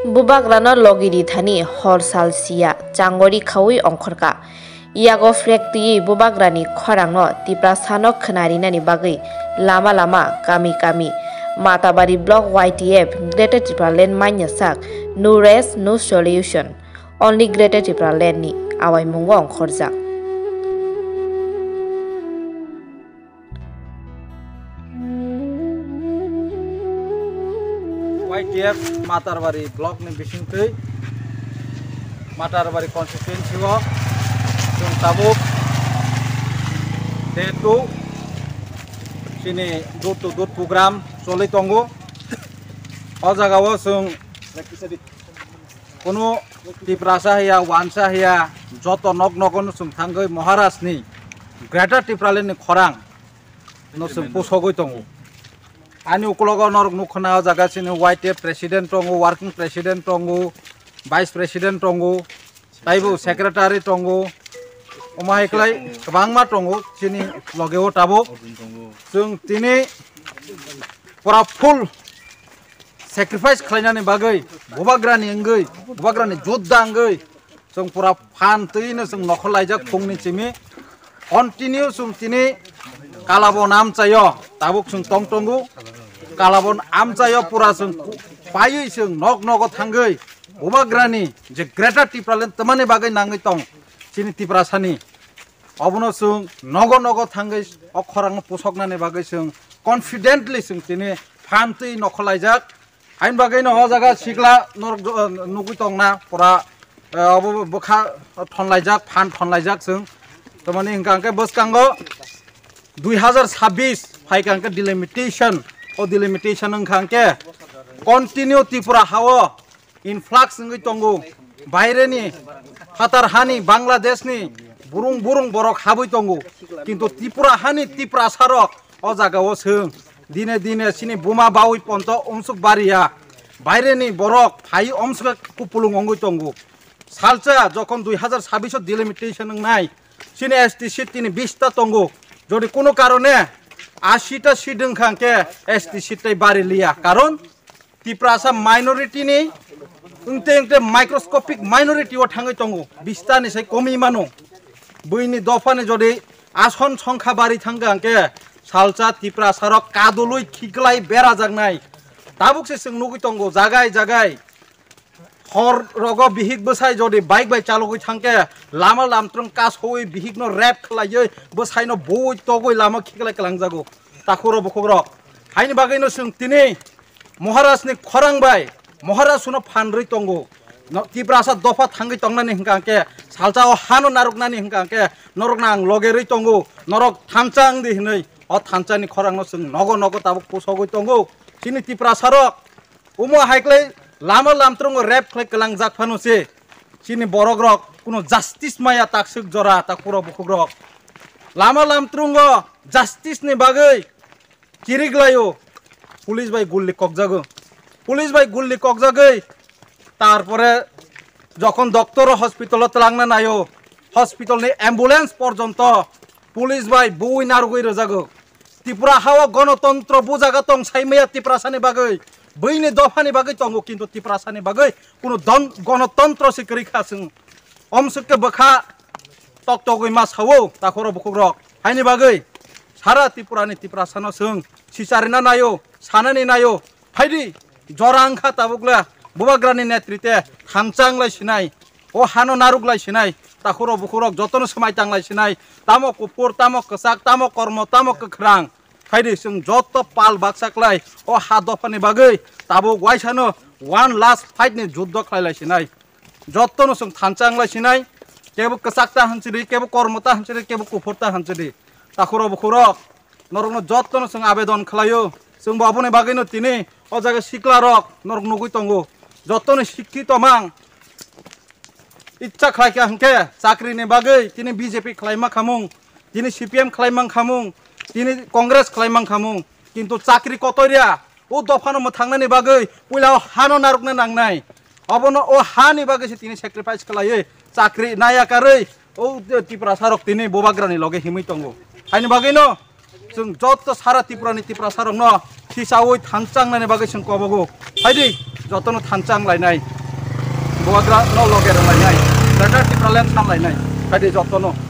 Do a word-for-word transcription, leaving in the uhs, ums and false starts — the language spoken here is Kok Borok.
Bubagrano logi di thani hor sal siya changori khaui ongkhorkha. Yago flag twiwi bubagrani khorangno Tiprasano khwnarinani bagwi lama lama, kami kami, Matabari Block Y T F Greater Tipraland manya sak, "No rest, no solution, only Greater Tipraland" ni awaimungo ongkhorjak. Y T F Matarbari block ni bisingtwi Matarbari constituency o chwng tabuk day two chini door to door program choli tongo. O jaga o chwng kunu Tiprasa hiya, wansa hiya, joto nok nogo no chwng thangwi Maharaj ni Greater Tipraland ni khorang no chwng pusogwi tongo. Ani ukulogo norok nukha na o jaga chini Y T F president tongo, working president tongo, vice president tongo, taibo secretary tongo, omo hai kwlai kwbangma tongo chini loge o tabuk. Chwng tini pura full sacrifice khlainani bagwi, bubagrani wngwi, bubagrani jodda wngwi, chwng pura phan twi no chwng nokhor laijak phungni simi. Continue chwng tini Kalabon amchaio tabuk chwng tong tongo. Kalabon amchaio pura chwng paiwi chwng nok nogo thangwi bubagrani je Greater Tipraland twmani bagwi nangwi tong chini Tiprasani. Obono chwng nogo nogo thangwi o khorangno pusoknani bagwi chwng confidently chwng tini phan twi nokhor laijak. Haini bagwi no o jaga sikla norok, eh, nugwi tongna pura, eh, obo bwkha thonlaijak, phan thonlaijak chwng. Tamani hwnkha hwnkhe bwskango dui hazar sabbish phaikha hwnkhe delimitation, o delimitation wngkha hwnkhe continue Tripura hao influx wngwi tongo, baireni phatar hani Bangladeshni burung burung borok habwi tongo, kintu Tripura hani Tiprasarok o jagao chwng dine dine chini buma bawi ponto umsuk bariya, baireni borok phai umsuk kupulung wngwi tongo. Salsa jokhon dui hazar sabbish o delimitation wngnai, chini S T seat tini bish ta tongo, jodi kuno karone ashi ta seat wngkha hwnkhe S T seat tai bari liya, karon Tiprasa minority ni wngte wngte microscopic minority o thangwi tongo, bish ta ni sai komi mano. Buini dopha ni jodi ason songkha bari thangkha hwnkhe salsa Tiprasa rok kadulwi khiklai berajaknai. Tabuk se chwng nugwi tongo jagai jagai. Hor rogo bihik bwsai jodi bike bai chalogwi thangkhe lama lamtrwng kasowi bihikno rape khlaiwi bwsaino bui togwi lama khiklai kwlangjago. Takhuk rok bukhuk rok. Haini bagwino chwng tini Maharajni khorang bai Maharaj suno phan rwi tongo. No, Tiprasa dopha thangwi tongnani hwnkha hwnkhe, salsa o hano narwknani hwnkha hwnkhe, norokno ang loge rwi tongo, norok thansa wng di hwnwi o thansani khorangno chwng nogo nogo tabuk pusogwi tongo. Chini Tiprasa rok omo hai khlai lama lamtrwngo rape khlai kwlangjak phano se chini borok rok kuno justice maya takswk jora takhuk rok bukhuk rok. Lama lamtrwngo justice ni bagwi chiriklaio, police bai gulli kokjago. Police bai gulli kokjagwi, tarpore jokhon doctor o hospital o twlangna naio, hospital ni ambulance porjonto police bai bui narwgwi rwjago. Tripura hao gonotontro bujaga tong saimaya Tiprasani bagwi, buini dophani bagwi tongo, kintu Tiprasani bagwi kuno don-, gonotontro se kwrwi kha chwng. Omswk khe bwkha tok togwi ma sao takhuk rok bukhuk rok. Haini bagwi sara Tripura ni Tiprasano chwng sicharina naio, sanani naio. Phaidi, jora wngkha tabukla bubagrani netrite thansa wnglai sinai, o hano narwk lai sinai, takhuk rok bukhuk rok jotono swmai tanglai sinai, tamo kuphur, tamo kwchak, tamo kormo, tamo kwkhrang. Phaidi chwng joto pal baksa klai o ha dophani bagwi tabuk waisano one last fight ni juddo khlai lai sinai. Jotono chwng thansa wnglai sinai, kebo kwchak ta hansidi, kebo kormo ta hansidi, kebo kuphur ta hansidi. Takhuk rok bukhuk rok, norokno jotono chwng abedon khlaio. Chwngbo aboni bagwino tini o jaga sikla rok norok nugwi tongo. Jotono sikkhi tomang icha khlai kha hwnkhe chakri ni bagwi tini B J P khlai ma khamung, tini C P M khlai mang khamung, tini Congress khlai mang khamung, kintu chakri kotoria o dophano mwthangnani bagwi puila o hano narwkna nangnai. Obono o hani bagwi se tini sacrifice khlaiwi chakri naya karwi o Tiprasa rok tini bubagrani loge himwi tongo. Haini bagwino chwng joto sara Tripura ni Tiprasa rokno khisaui thansa wngnani bagwi chwng kobogo. Phaidi jotono thansa wng lainai. Bubagra no loge rwlainai. Greater Tipraland sanlainai. Phaidi jotono.